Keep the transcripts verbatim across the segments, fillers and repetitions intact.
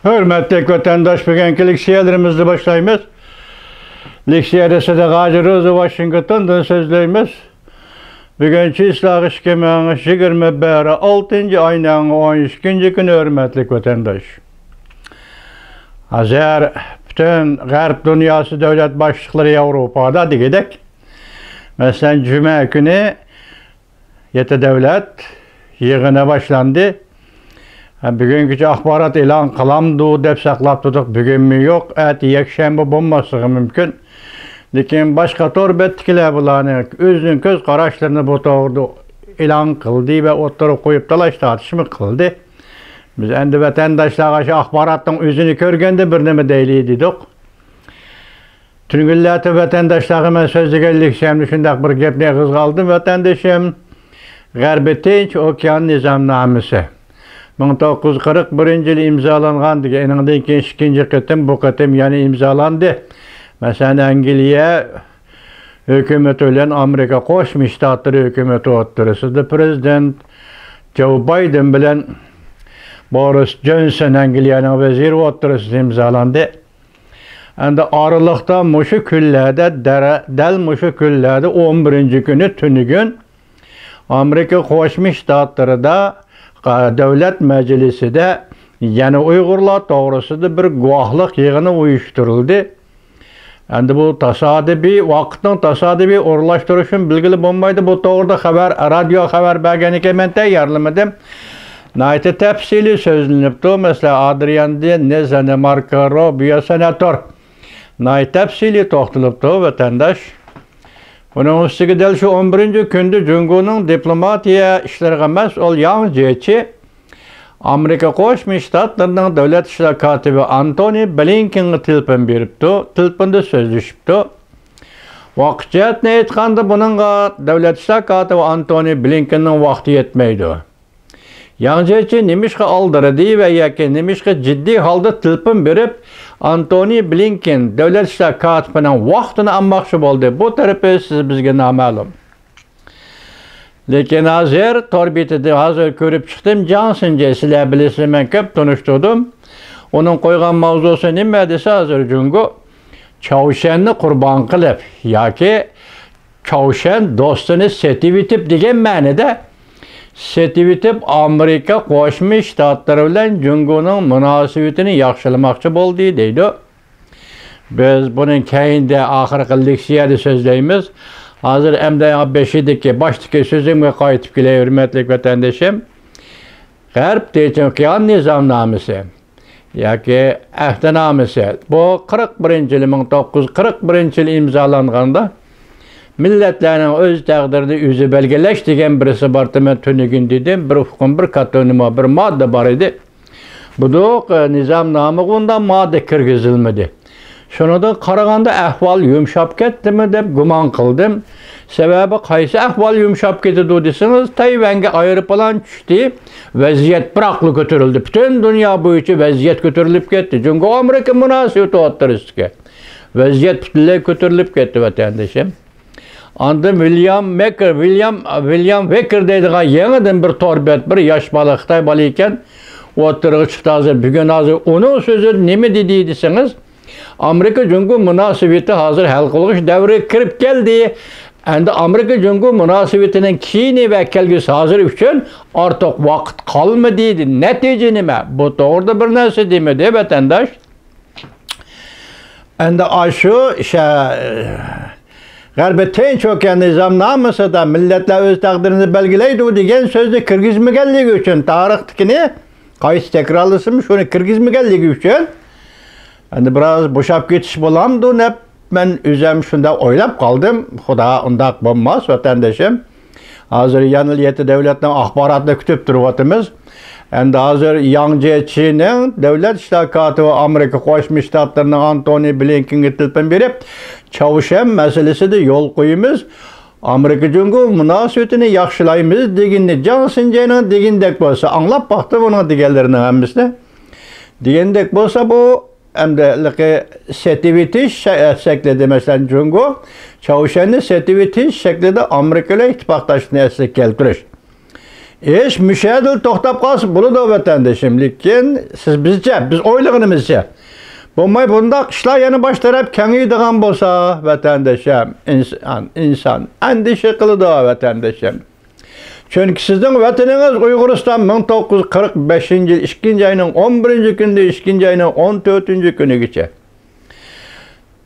ھۆرمەتلىك ۋەتەنداش، بۈگۈنكى لېكسىيەلىرىمىزنى باشلايمىز. لېكسىيەدە سىدىق ھاجى روزى، ۋاشىنگتوندىن سۆزلەيمىز. بۈگۈن چىسلاغ ئىككى مىڭ يىگىرمە بىر، ئالتىنچى ئاينىڭ ئون ئىككىنچى كۈنى، ھۆرمەتلىك ۋەتەنداش. ھازىر پۈتۈن غەرب دۇنياسى دۆلەت باشلىقلىرى ياۋروپادا دېگۈدەك. مەسىلەن، جۈمە كۈنى يەتتە دۆلەت يىغىنى باشلاندى. ھە، بۈگۈنگىچە ئاخبارات ئېلان قىلامدۇ دەپ ساقلاپ تۇردۇق. بۈگۈنمۇ يوق، ئەتە يەكشەنبە بولماسلىقى مۇمكىن. لېكىن باشقا تور بەتتىكىلەر بۇلارنى ئۆزىنىڭ كۆز قاراشلىرىنى بۇ توغرىدا ئېلان قىلدى ۋە ئوتتۇرىغا قويۇپ تالاش تارتىشمۇ قىلدى. بىز ئەمدى ۋەتەنداشلارغا شۇ ئاخباراتنىڭ ئۆزىنى كۆرگەندە بىر نېمە دەيلى دېدۇق. تۈنۈگۈن لاتىن ۋەتەنداشلارغا مەن سۆزلىگەن لېكسىيەمدە شۇنداق بىر گەپنى ئېغىزغا ئالدىم، ۋەتەندىشىم. غەربىي تىنچ ئوكيان نىزامنامىسى مىڭ توققۇز يۈز قىرىق بىرىنچى يىلى ئىمزالانغان دېگەن، ئېنىڭدىن كېيىن ئىككىنچى قېتىم، بۇ قېتىم يەنە ئىمزالاندى. مەسىلەن، ئەنگلىيە ھۆكۈمىتى بىلەن ئامېرىكا قوشما شتاتلىرى ھۆكۈمىتى ئوتتۇرىسىدا پىرېزىدېنت جو بايدېن بىلەن بورىس جونسون، ئەنگلىيەنىڭ ۋەزىرى، ئوتتۇرىسىدا ئىمزالاندى. ئەمدى ئارىلىقتا مۇشۇ كۈنلەردە، دەر-، دەل مۇشۇ كۈنلەردە، ئون بىرىنچى كۈنى تۈنۈگۈن ئامېرىكا قوشما شتاتلىرىدا، قا-، دۆلەت مەجلىسىدە يەنە ئۇيغۇرلار توغرىسىدا بىر گۇۋاھلىق يىغىنى ئۇيۇشتۇرۇلدى. ئەمدى بۇ تاسادىپىي، ۋاقىتنىڭ تاسادىپىي ئورۇنلاشتۇرۇشىنى بىلگىلى بولمايدۇ. بۇ توغرىدا خەۋەر، رادىيو خەۋەر بەرگەن ئىكەن، مەن تەييارلىمىدىم. ناھايىتى تەپسىلىي سۆزلىنىپتۇ. مەسىلەن، ئادرىيان دى نېزانى، ماركو روبىيو، سېناتور ناھايىتى تەپسىلىي توختىلىپتۇ، ۋەتەنداش. ئۇنىڭ ئۈستىگە دەل شۇ ئون بىرىنچى كۈندە جۇڭگونىڭ دىپلوماتىيە ئىشلىرىغا مەسئۇل ياڭ جيېچى ئامېرىكا قوشما شتاتلىرىنىڭ دۆلەت ئىشلار كاتىپى ئانتونى بلىنكېنغا تېلېفون بېرىپتۇ، تېلېفوندا سۆزلىشىپتۇ. ۋاقىت جەھەتتىن ئېيتقاندا، بۇنىڭغا دۆلەت ئىشلار كاتىپى ئانتونى بلىنكېننىڭ ۋاقتى يەتمەيدۇ. ياڭ جيېچى نېمىشقا ئالدىرىدى ۋە ياكى نېمىشقا جىددىي ھالدا تېلېفون بېرىپ، ئانتونى بلىنكېن دۆلەت ئىشلار كاتىپىنىڭ ۋاقتىنى ئالماقچى بولدى؟ بۇ تەرىپى سىز بىزگە نامەلۇم. لېكىن ھازىر تور بېتىدە ھازىر كۆرۈپ چىقتىم، جاڭ سىنجې، سىلەر بىلىسىلەر، مەن كۆپ تونۇشتۇردۇم. ئۇنىڭ قويغان ماۋزۇسى نېمە دېسە، ھازىر جۇڭگو چاۋشيەننى قۇربان قىلىپ ياكى چاۋشيەن دوستىنى سېتىۋېتىپ دېگەن مەنىدە، سېتىۋېتىپ ئامېرىكا قوشما شتاتلىرى بىلەن جۇڭگونىڭ مۇناسىۋىتىنى ياخشىلىماقچى بولدى دەيدۇ. بىز بۇنى كەينىدە ئاخىرقى لېكسىيەدە سۆزلەيمىز. ھازىر ئەمدى بېشىدىكى، باشتىكى سۆزۈمگە قايتىپ كېلەي، ھۆرمەتلىك ۋەتەندىشىم. غەرب تىنچ ئوكيان نىزامنامىسى ياكى ئەھدىنامىسى، بۇ قىرىق بىرىنچى يىلى، مىڭ توققۇز يۈز قىرىق بىرىنچى يىلى ئىمزالانغاندا، مىللەتلەرنىڭ ئۆز تەقدىرىنى ئۆزى بەلگىلەش دېگەن بىرسى بار، مەن تۈنۈگۈن دېدىم، بىر ئۇقۇم، بىر كاتونىما، بىر ماددا بار ئىدى. بۇدۇق، ئە، نىزامنامىغا ئۇنداق ماددا كىرگۈزۈلمىدى. شۇنىڭدىن قارىغاندا ئەھۋال يۇمشاپ كەتتىمۇ دەپ گۇمان قىلدىم. سەۋەبى قايسى ئەھۋال يۇمشاپ كېتىدۇ دېسىڭىز، تەيۋەنگە ئايروپىلان چۈشتى، ۋەزىيەت بىراقلا كۆتۈرۈلدى. پۈتۈن دۇنيا بويىچە ۋەزىيەت كۆتۈرۈلۈپ كەتتى. جۇڭگو ئامېرىكا مۇناسىۋىتى ئوتتۇرىسىدىكى ۋەزىيەت پۈتۈنلەي كۆتۈرۈلۈپ كەتتى، ۋەتەندىشىم. ئاندىن ۋىليام مېكر، ۋىليام، ۋىليام ۋېكر دەيدىغان يېڭىدىن بىر تور بەت، بىر ياش بالا، خىتاي بالا ئىكەن، ئوتتۇرىغا چىقتى ھازىر. بۈگۈن ھازىر ئۇنىڭ سۆزى نېمە دېدى دېسىڭىز، ئامېرىكا جۇڭگو مۇناسىۋىتى ھازىر ھەل قىلغۇچ دەۋرگە كىرىپ كەلدى. ئەمدى ئامېرىكا جۇڭگو مۇناسىۋىتىنىڭ كېيىنى ۋە كەلگۈسى ھازىر ئۈچۈن ئارتۇق ۋاقىت قالمىدى. نەتىجە نېمە؟ بۇ توغرىدا بىر نەرسە دېمىدى، ۋەتەنداش. ئەمدى ئاشۇ شە-، غەربىي تىنچ ئوكيان نىزامنامىسىدا مىللەتلەر ئۆز تەقدىرىنى بەلگىلەيدۇ دېگەن سۆزنى كىرگۈزمىگەنلىكى ئۈچۈن، تارىختىكىنى قايتا تەكرارلىسىمۇ، شۇنى كىرگۈزمىگەنلىكى ئۈچۈن، ئەمدى بىراز بوشاپ كېتىش بولامدۇ دەپ، مەن ئۆزۈم شۇنداق ئويلاپ قالدىم. خۇدا ئۇنداق بولماس، ۋەتەندىشىم. ھازىر يەنىلا يەتتە دۆلەتنىڭ ئاخباراتىنى كۈتۈپ تۇرۇۋاتىمىز. ئەمدى ھازىر ياڭ جيېچىنىڭ دۆلەت ئىشلار كاتىپى ئامېرىكا قوشما شتاتلىرىنىڭ ئانتونى بلىنكېنگە تېلېفون بېرىپ، چاۋشيەن مەسىلىسىدە يول قويىمىز، ئامېرىكا جۇڭگو مۇناسىۋىتىنى ياخشىلايمىز دېگىنىنى، جاڭ سىنجېنىڭ دېگىنىدەك بولسا، ئاڭلاپ باقتىم ئۇنىڭ دېگەنلىرىنىڭ ھەممىسىنى. دېگەندەك بولسا، بۇ ئەمدى ھېلىقى سېتىۋېتىش شە-، شەكلىدە، مەسىلەن، جۇڭگو چاۋشيەننى سېتىۋېتىش شەكلىدە ئامېرىكا بىلەن ئىتتىپاقداشلىقنى ئەسلىگە كەلتۈرۈش. ئىش مۇشۇ يەردىلا توختاپ قالسا بولىدۇ، ۋەتەندىشىم. لېكىن سىز بىزچە، بىز ئويلىغىنىمىزچە بولماي، بۇنداق ئىشلار يەنە باش تەرەپ كېڭىيىدىغان بولسا، ۋەتەندىشىم، ئىنسان، ئىنسان ئەندىشە قىلىدۇ، ۋەتەندىشىم. چۈنكى سىزنىڭ ۋەتىنىڭىز ئۇيغۇرىستان مىڭ توققۇز يۈز قىرىق بەشىنچى يىل ئىككىنچى ئاينىڭ ئون بىرىنچى كۈنىدە، ئىككىنچى ئاينىڭ ئون تۆتىنچى كۈنىگىچە.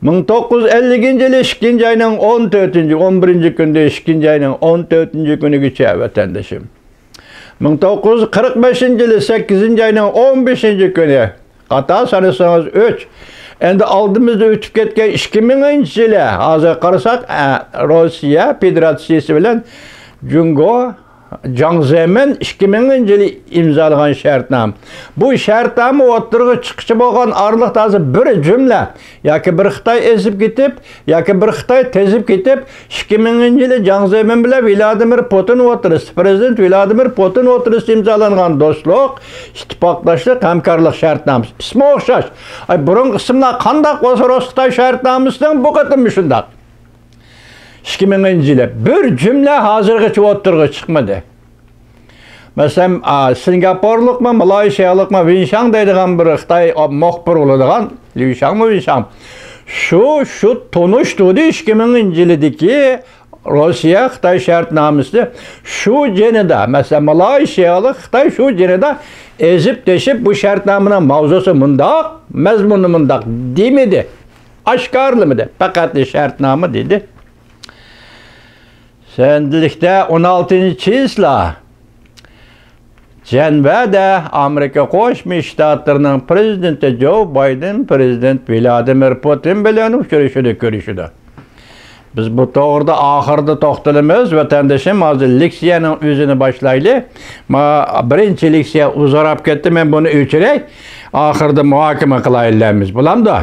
مىڭ توققۇز يۈز ئەللىكىنچى يىلى ئىككىنچى ئاينىڭ ئون تۆتىنچى، ئون بىرىنچى كۈنىدە، ئىككىنچى ئاينىڭ ئون تۆتىنچى كۈنىگىچە، ۋەتەندىشىم. مىڭ توققۇز يۈز قىرىق بەشىنچى يىلى سەككىزىنچى ئاينىڭ ئون بەشىنچى كۈنى، خاتا سانىسىڭىز ئۈچ. ئەمدى ئالدىمىزدا ئۆتۈپ كەتكەن ئىككى مىڭىنچى يىلى، ھازىر قارىساق، ئە، روسىيە فېدېراتسىيىسى بىلەن جۇڭگو، جاڭ زېمىن ئىككى مىڭىنچى يىلى ئىمزالىغان شەرتنامە. بۇ شەرتنامە ئوتتۇرىغا چىققىچە بولغان ئارىلىقتا ھازىر بىر جۈملە ياكى بىر خىتاي ئېزىپ كېتىپ، ياكى بىر خىتاي تېزىپ كېتىپ، ئىككى مىڭىنچى يىلى جاڭ زېمىن بىلەن ۋلادىمىر پۇتىن ئوتتۇرىسىدا، پرېزىدېنت ۋلادىمىر پۇتىن ئوتتۇرىسىدا ئىمزالانغان دوستلۇق، ئىتتىپاقداشلىق، ھەمكارلىق شەرتنامىسى. ئىسمى ئوخشاش. ئاي، بۇرۇنقى ئىسىملار قانداق بولسا، رۇس-خىتاي شەرتنامىسىنىڭ بۇ قېتىممۇ شۇنداق. ئىككى مىڭىنچى يىلى بىر جۈملە ھازىرغىچە ئوتتۇرىغا چىقمىدى. مەسىلەن، ئا، سىنگاپورلۇقمۇ، مالايشىيالىقمۇ، ۋېنشاڭ دەيدىغان بىر خىتاي، ئا، مۇخبىر بولىدىغان، ليۇشاڭمۇ، ۋېنشاڭ. شۇ، شۇ تونۇشتۇردى ئىككى مىڭىنچى يىلىدىكى روسىيە خىتاي شەرتنامىسىنى شۇ جېنىدا، مەسىلەن، مالايشىيالىق خىتاي شۇ جېنىدا ئېزىپ تېشىپ، بۇ شەرتنامىنىڭ ماۋزۇسى مۇنداق، مەزمۇنى مۇنداق دېمىدى. ئاشكارىلىمىدى، پەقەت شەرتنامە دېدى. سەندىلىكتە ئون ئالتىنچى چىسلا جەنۋەدە ئامېرىكا قوشما شتاتلىرىنىڭ پرېزىدېنتى جو بايدېن، پرېزىدېنت ۋلادىمىر پۇتىن بىلەن ئۇچرىشىدۇ، كۆرۈشىدۇ. بىز بۇ توغرىدا ئاخىرىدا توختىلىمىز، ۋەتەندىشىم. ھازىر لېكسىيەنىڭ ئۆزىنى باشلايلى. ما، بىرىنچى لېكسىيە ئۇزىراپ كەتتى، مەن بۇنى ئۆچۈرەي. ئاخىرىدا مۇھاكىمە قىلايلى دەيمىز. بولامدۇ؟